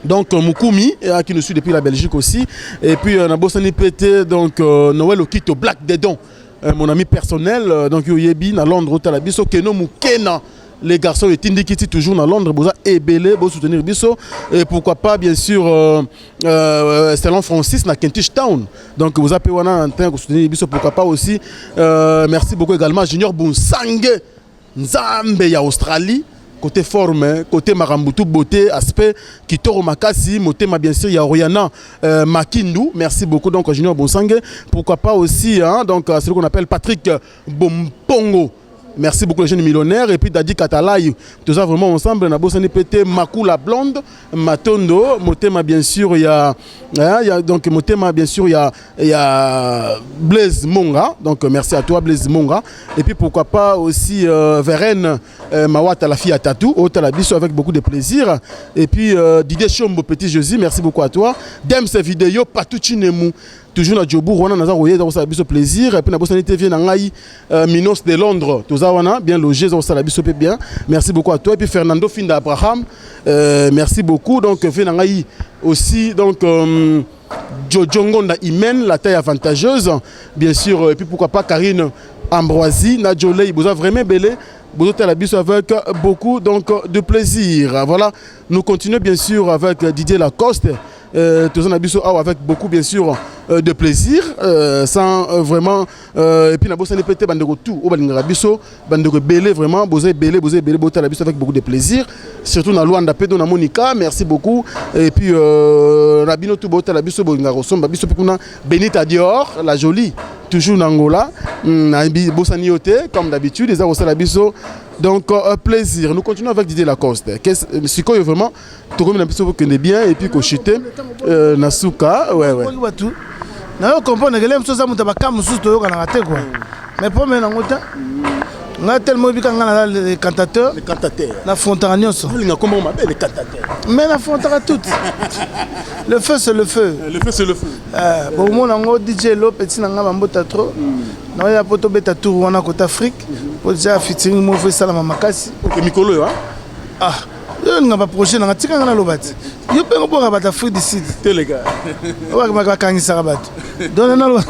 Donc Mukumi qui nous suit depuis la Belgique aussi. Et puis nabosani PT, donc Noël Okito Black Dedon, mon ami personnel, donc oyebi na Londres otala biso Keno Mukena. Les garçons et Tindikiti toujours dans Londres, boza ebele, bo soutenir biso. Et pourquoi pas bien sûr selon Francis na Kentish Town. Donc vous avez wana en train de soutenir biso, pourquoi pas aussi merci beaucoup également Junior Bunsange Nzambe ya Australie, côté forme, côté marambutu, beauté, aspect kitoro makasi, motema bien sûr ya Oriana Makindu. Merci beaucoup donc Junior Bonsange. Pourquoi pas aussi, hein, donc celui qu'on appelle Patrick Bompongo. Merci beaucoup les jeunes millionnaires et puis Dadi Katalai, tout ça vraiment ensemble na bosani PT Makula blonde Matondo motema bien sûr il y a, hein, il y a donc motema bien sûr il y a Blaise Monga. Donc merci à toi, Blaise Monga. Et puis pourquoi pas aussi Veren Mawata, la fille à tatou otala biso avec beaucoup de plaisir. Et puis Didier Chombo Petit Josie, merci beaucoup à toi. Dem ces vidéos Patuchinemu toujours na Jobu wana naza koyeda kosala biso plaisir. Et puis na bosani te vie na ngai Minos de Londres, toza wana bien logé, kosala biso pe bien. Merci beaucoup à toi. Et puis Fernando Finda Abraham, merci beaucoup. Donc vie na ngai aussi donc Jojo Ngonda Imen, la taille avantageuse bien sûr. Et puis pourquoi pas Karine Ambroisie na Jolei, boza vraiment belé, bozotala biso avec beaucoup donc de plaisir. Voilà, nous continuons bien sûr avec Didier Lacoste, toza na biso awa avec beaucoup bien sûr de plaisir, sans vraiment et puis nabosani pe te bandeko tout oyo balingaka biso, bandeko ebele vraiment, boza ebele, boza ebele, botala biso avec beaucoup de plaisir, surtout na Luanda pe na Monica, merci beaucoup. Et puis na bino tout botala biso, bolingaka kosomba biso mpe kuna, Benita Dior la jolie, toujours na Angola, na bosani yo te, comme d'habitude eza kosala biso. Donc plaisir. Nous continuons avec Didier Lacoste. Qu'est-ce sikoyo vraiment tokomi na biso kokende bien et puis kochute na suka, ouais. Bato nayo comprendre kele mosusu aza moto ya baka mosusu, toyokanaka te quoi, mais problème nango te. Ngai tellement oyebika ngai naza le cantateur. Le cantateur. Nafrontaka nyonso. Olinga kombo mabe, le cantateur. Mais nafrontaka tout. Le feu, c'est le feu. Le feu, c'est le feu. Bomona yango, DJ Lo, petit na ngai, bambota trop. Naoya mpo tobeta tour wana kota Afrique, po déjà featuring moko fo esalama makasi. Ok, mikolo oyo, hein? Ah, yo olinga baprojet nanga, tika nga naloba ti yo mpe ngoboka bato Afrique du Sud. Te, les gars. Oyo bakangisaka bato, donc naloba.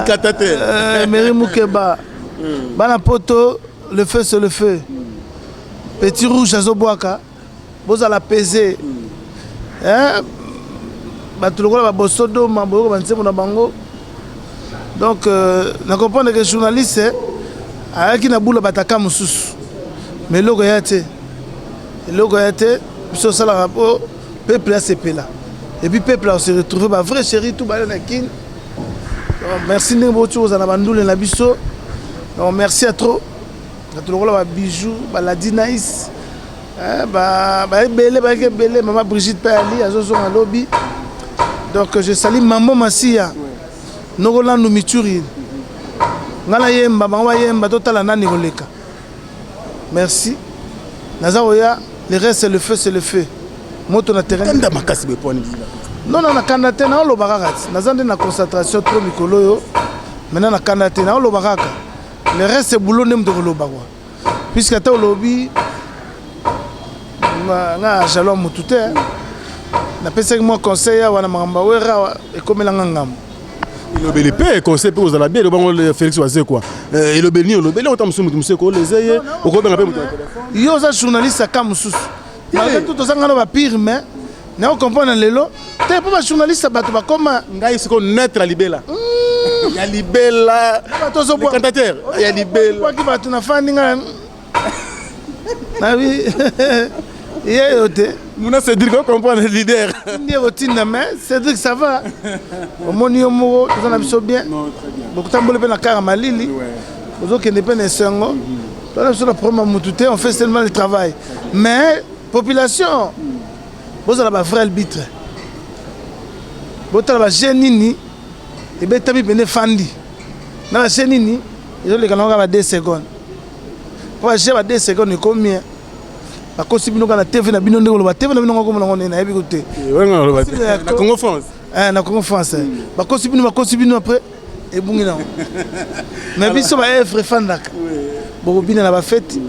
Cantateur. Mary Mukeba, bana poto, le feu, c'est le feu. Petit rouge azobwaka, bozala pese. Hein? Bato lokola babosodoma, boyoka banzembo na bango. Donc na comprendre que journaliste ayaki na bula bataka mosusu, mais eloko ya te, eloko ya te. Biso osalaka mpo peuple asepela et puis peuple ase retrouve. Bavrai chéri tout baya na Kine. Donc merci ndenge boti kozala na bandule na biso. Donc merci à trop bato lokola babijou, baladi nice, baebele, bayaki ebele. Mama Brigitte mpe ali azozonga lobi. Donc je salue Mambo Masiya, nokolandu mituri. Ngai nayemba, bango bayemba, totala nani koleka. Merci, naza koya. Le reste, c'est le feu, c'est le feu, moto na terrain. Kanda makasi boye poni? Non, non, nakanda te, naoloba kaka ti naza nde na concentration trop mikolo oyo. Maintenant nakanda te, naoloba kaka. Le reste, boulot nde moto koloba quoi, puisque ata olobi nga jaloux ya motu te. Napesaki mwa conseil awa na makambo awera awa, ekomelanga ngambo. Elobeli mpe conseil mpe kozala bien. Elobango Félix Wazekwa, elobeli nini? Olobeli ota mosusu, motu mosusu ekoleze ye, okobenga mpe moto na telefone. Yo oza journaliste aka mosusu, malgré tout toza ngana bapire, mais nao comprendre lelo te mpo bajournaliste bato bakoma. Ngai sikoyo neutre ya libela, ya libela. Bato Le cantateur ya libela. Bwaki bato na fandi, ngai nabi ye yo te. Muna Cédric ocomprendre leader. Ndi kotinda, mais Cédric, ça va? Omoni yo moko, toza na biso bien, bokotamboli mpe na kara malili, ozokende mpe na esengo. Toza na biso na problème ya mutu te, on fait seulement le travail. Mais population, bozala bavrai arbitre, botala baje nini ebetami pene efandi na baje nini ezoleka nango kaka ba 2 secondes, po baje ba 2 secondes ekomi bakosi bino kaka na TV na bino. Ndenge oloba TV na bino ngo komona ngo nde nayebi ko te. Na Congo France. Na Congo France bakosi bino, bakosi bino, après ebungi nango. Mais biso baœuvre efandaka, bokobina na bafete,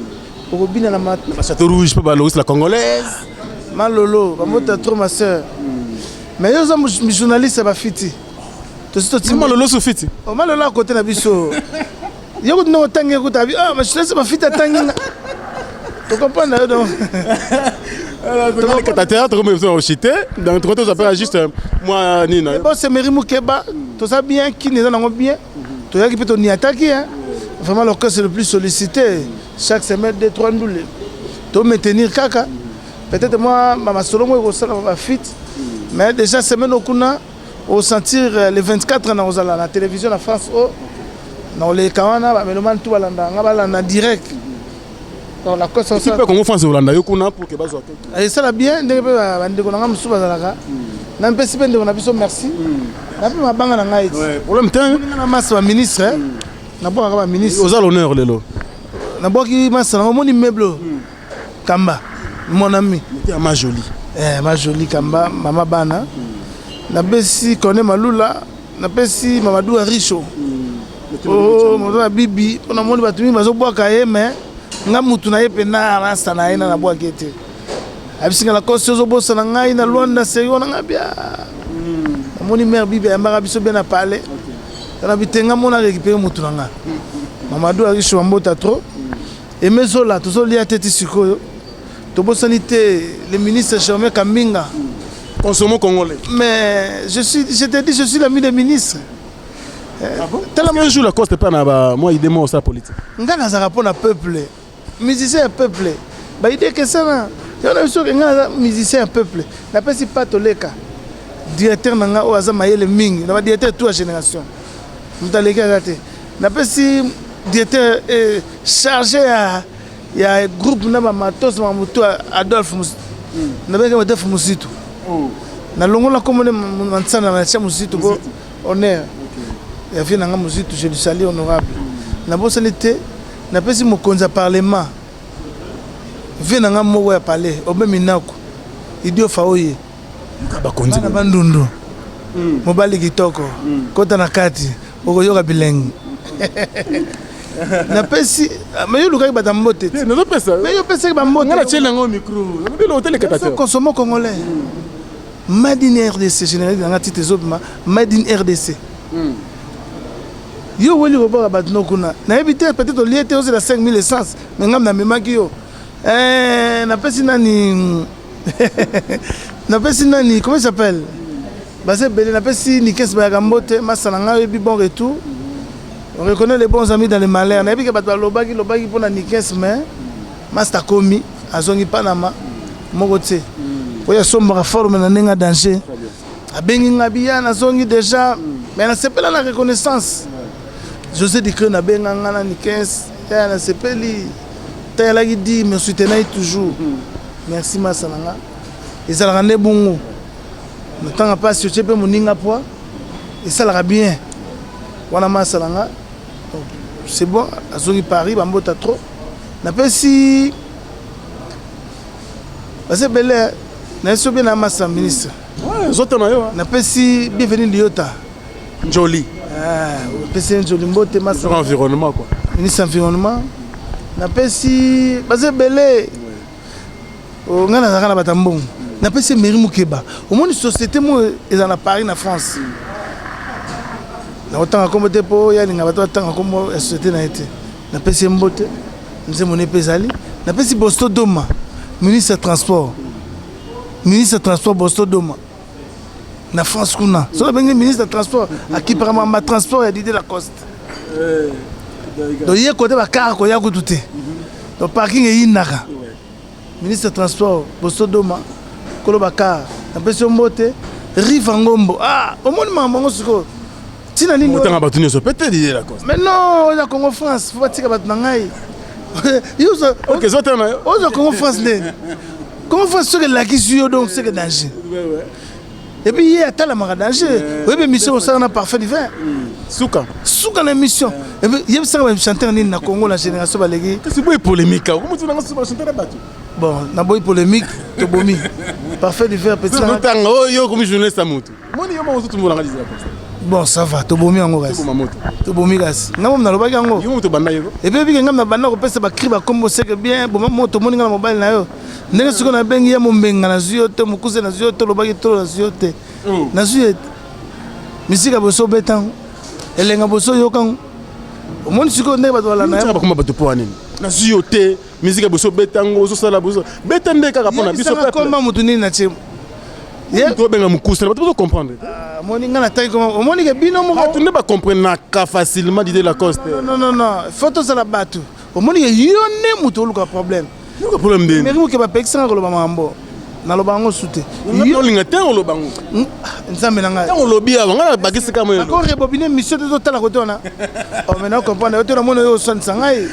bokobina na Château Rouge mpe balogisi la congolaise. Malolo bamota trop, ma sœur. Mais yo oza journaliste ya bafiti, tosi toti Malolo sofiti. Malolo akote na biso. Yo kutu ndenge otangi ekuta abi, ah, bajournaliste bafiti atangi nga, tocomprendre yo donc. Cantateur, tokomi biso na oshite, donc tokoki tozapela juste mwa nini. Bon, c'est Mary Mukeba, toza bien, kini eza nango bien. Toyaki mpe toniataki, hein. Vraiment, l'orchestre le plus sollicité, chaque semaine deux trois ndule. Tomaintenir kaka peut-être moi bamasolo moko ekosala bafit, mais déjà semaine okuna osentir le 24 na kozala na télévision na France o na oleka wana. Bamelomani tu balanda nga, balanda direct. Donc la coste. Mpe Congo France olanda yo kuna pour ke bazwa. Esala bien ndenge mpe bandeko na nga mosusu bazalaka na mpesi mpe ndeko na biso. Merci na mpe mabanga na ngai. Problème te. Na masa baministre, nabwakaka baministre. Oza l'honneur lelo. Nabwaki masa nango, omoni meuble Kamba, mon ami. Ma jolie. Eh, ma jolie Kamba, mama bana. Napesi Kone Malula, napesi Mamadou Aricho, oh, moto na bibi, mpo namoni bato mingi bazobwaka ye, mais nga mutu na ye mpena rasta na ye na nabwaki ye te. Abisinga na kosi ozobosana ngai na Lwanda seri wana nga bia. Namoni mare bibi ayambaka biso bien na palais, tala bitenga mona récupéré mutu na nga Mamadou Aricho, bambota trop. Emezola tozolia te ti sikoyo, tobosani te le ministre Germain Kambinga. Consommons congolais. Mais je suis, je te dis, je suis l'ami des ministres. Ah bon? Tala, un jour Lacoste pas na ba moi idée moi ça politique. Nga nazaka mpo na peuple, musicien ya peuple, baide kesana yo na biso. Nga naza musicien ya peuple. Napesi pa toleka directeur na nga oyo aza mayele mingi na badirecteur tout ya génération, moto aleki aza te. Napesi Directeur eh, chargé ya ya groupe na ba matos ma mutu Adolphe Mus nabengaki Adolphe Muzitu. Nalongola kombo nde Mansana na tia Muzitu po honneur ya vie na nga Muzitu, je lui salue honorable. Nabosani te, napesi mokonzi ya parlement vie na nga moko ya palais Aubin Minaku Idiofa oye. Bakonzi bana bandundu, mobali kitoko, kota na kati okoyoka bilengi. Napesi mais yo olukaki bato ya mbote te. Nazopesa. Mais yo opesaki bambote. Nga natieli yango micro, nalobi eloko te, lekata te. Consommons congolais, made in RDC. Générique nanga titre ezobima made in RDC. Yo weli kobwaka bato no kuna, nayebi te, peut-être olie te, ozela 5000 essence, mais ngam namemaki yo. Eh, napesi nani, napesi nani, comment il s'appelle, baza ebele. Napesi Nikes Bayaka mbote, masa na ngai oyebi. Bon retour. On reconnaît les bons amis dans les malheurs. Nayebi ke bato balobaki lobaki mpona Nikes, mais master akomi, azongi Panama moko te oyo asombaka forme na ndenge ya danger. Abengi nga biya, nazongi déjà, mais nasepela na reconnaissance. José Dicre nabenga nga na Nikes ya, nasepeli tayalaki di me soutenaki toujours. Merci masa na nga, ezalaka nde bongo na ntanga mpasi otie mpe moninga poa esalaka bien wana, masa na nga. Donc c'est bon, azongi Paris, bambota trop. Napesi baza ebele, nayesi bien na masa ministre. Ezotana yo. Napesi Bienvenu Liota. Njoli. Napesi Njoli mbote, masa. Environnement quoi. Ministre environnement. Napesi baza ebele. Ngai nazalaka na bato ya mbongo. Napesi Meri Mokeba, omoni société moko eza na Paris na France, nakotanga nkombo te mpo yalinga bato batanga nkombo ya société na ye te. Napesi ye mbote, nzembo ne mpe ezali. Napesi Bosto Doma, ministre ya transport, ministre ya transport Bosto Doma na France kuna. So nabengi ministre ya transport, akipaka makambo ya transport ya Didier Lacoste. Donc ye kote bakar koya kutu te, donc parking eyindaka. Ministre ya transport Bosto Doma, kolo bakar, napesi yo mbote. Riva Ngombo, ah, omoni makambo yango sikoyo ntina nini? Otanga bato nyonso peut-être Didier Lacoste. Mais non, oza Congo France, faut batika bato na ngai. Ok, ezotana yo. Ozwa Congo France nde Congo France soki elakisi yo, donc c'est que danger. Et puis ye atalamaka danger. Oyebi émission osala na Parfait Divin? Suka. Suka na émission. Yebisaka bachanteur nini na Congo na génération baleki? Kasi boye polémique, okomotinanga suka bachanteur ya bato. Bon, naboyi polémique, tobomi Parfait Divin petit. Notanga oyo okomi journaliste ya motu, moni yo moko ozotumbolanga Didier Lacoste. Bon, ça va, tobomi yango kasi. Toboma moto. Tobomi kasi, nga momo nalobaki yango. Yo moto banda yeko. Et puis ebike ngam na banda kopesa bacri, bakombo seke bien boma moto. Omoni nga na mobali na yo ndenge sikoyo nabengi ye mombenga, nazwi yo te, mokuse nazwi yo te, olobaki tolo, nazwi yo te, nazwi ye te. Misika boso obetango, elenga boso oyokango, omoni sikoyo ndenge bato balanda ye. Bakoma bato mpo nini? Nazwi yo te, misika boso obetango, ozosala boso beta nde kaka mpo na biso. Komba motu nini na tie? Moto obenga mokuse, bato bazo comprendre. Omoni nga nataki koma, omoni ke bino moko. Bato nde bacomprenaka facilement Didier Lacoste. Non, non, non, faut tozala bato. Omoni ke yo nde moto oluka problème. Yoka problème ndeni? Meri moke bapekisanga koloba makambo, naloba yango su te. Olinga te oloba yango. Nzambe na ngai. Ntango olobi awa, ngai nabakisi kama. Nako rebobine mission te, totala kote wana. Maintenant comprendre yo te, namoni oyo oswanisa ngai.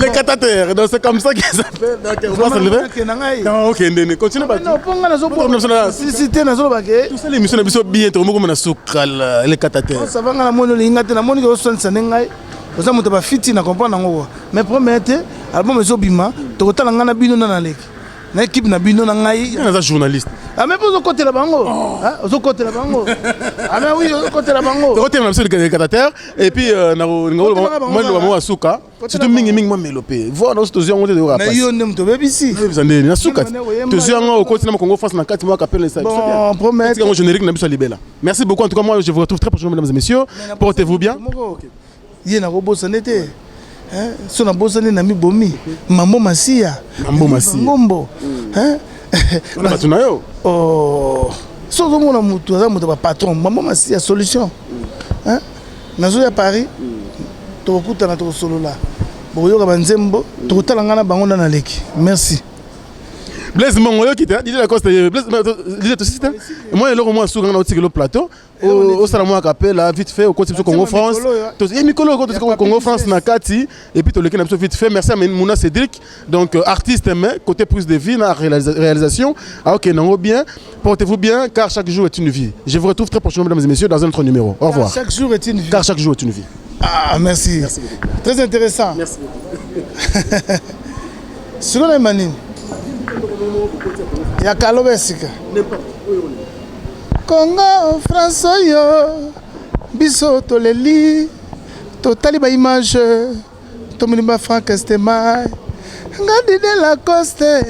Les catateurs, donc c'est comme ça qu'ils s'appellent. Donc, on va se lever. Non, ok, ndene, continue. Non, mpo nga nazosilisi te, nazoloba ke Tout ça, l'émission na biso bien, tokomi koma na suka, les catateurs. Ça va, nga namoni olinga te, namoni ke oswanisa nde ngai, oza moto bafiti na comprendre yango kwa. Mais premier te, album ezobima, tokotala ngai na bino na naleki na équipe na bino na ngai. Naza journaliste. Ah, mais mpo ozokotela bango, ozokotela bango. Ah mais oui, ozokotela bango. Tokotela na biso les catateurs et puis mwa liloba moko ya suka, surtout mingimingi mwa melo mpe voi na tozwi yango te, toyoka. Na yo nde moto obebisi. Oyebisa ndeni na suka tozwi yango, okoti na Congo France na kati mwa kapele. Bon, promet. Yango générique na biso ya libela. Merci beaucoup en tout cas, moi je vous retrouve très prochainement, mesdames et messieurs, portez-vous bien. Ye nakobosana te, so nabosani na mibomi Mambo Masiya. Mambo Masiya. Ngombo. Bato na yo. So ozomona motu aza moto bapatron Mambo Masiya solution. Nazoya Paris, tokokutana, tokosolola, bokoyoka banzembo, tokotala ngai na bango nda naleki. Merci. Blaise Mongo oyoki te, Didier Lacoste ye Blaise, Didier tosisi te. Moi eloko mwa suka nga na otikelo plateau, osala mwa kapela vite fait, okoti biso Congo France, ye mikolo okoti biso Congo France na kati et puis toleki na biso vite fait. Merci à Mouna Cédric, donc artiste, mais côté prise de vie na réalisation aokende yango bien. Portez-vous bien, car chaque jour est une vie. Je vous retrouve très prochainement, mesdames et messieurs, dans un autre numéro. Au revoir. Chaque jour est une vie. Car chaque jour est une vie. Ah, merci. Merci beaucoup. Très intéressant. Merci beaucoup. Sikoyo nayeba nini ya kaloba ya sika. Congo France oyo, biso toleli, totali baimage, tomoni ba Frank Stemay. Nga Didier Lacoste,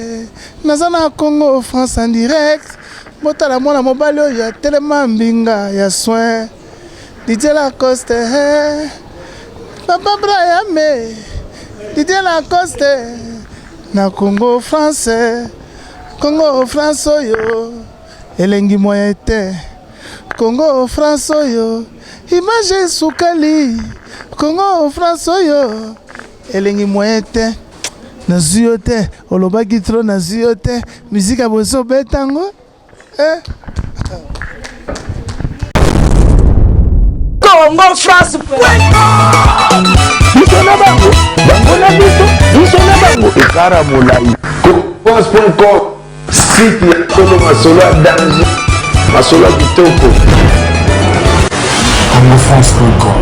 naza na Congo France en direct. Botala mwana mobali oyo atelema mbinga ya soin. Didier Lacoste, eh. Papa Brahame, Didier Lacoste na Congo France. Congo France oyo, elengi moyen te. Congo France oyo, image esukali. Congo France oyo, elengi moyen te. Nazwi yo te, olobaki trop, nazwi yo te. Musique ya boso obetango, eh. Congo France. Biso na bango, bango na biso, biso na bango, ekara molai. France.com, site ya solo, masolo ya danger, masolo ya kitoko. congofrance.com.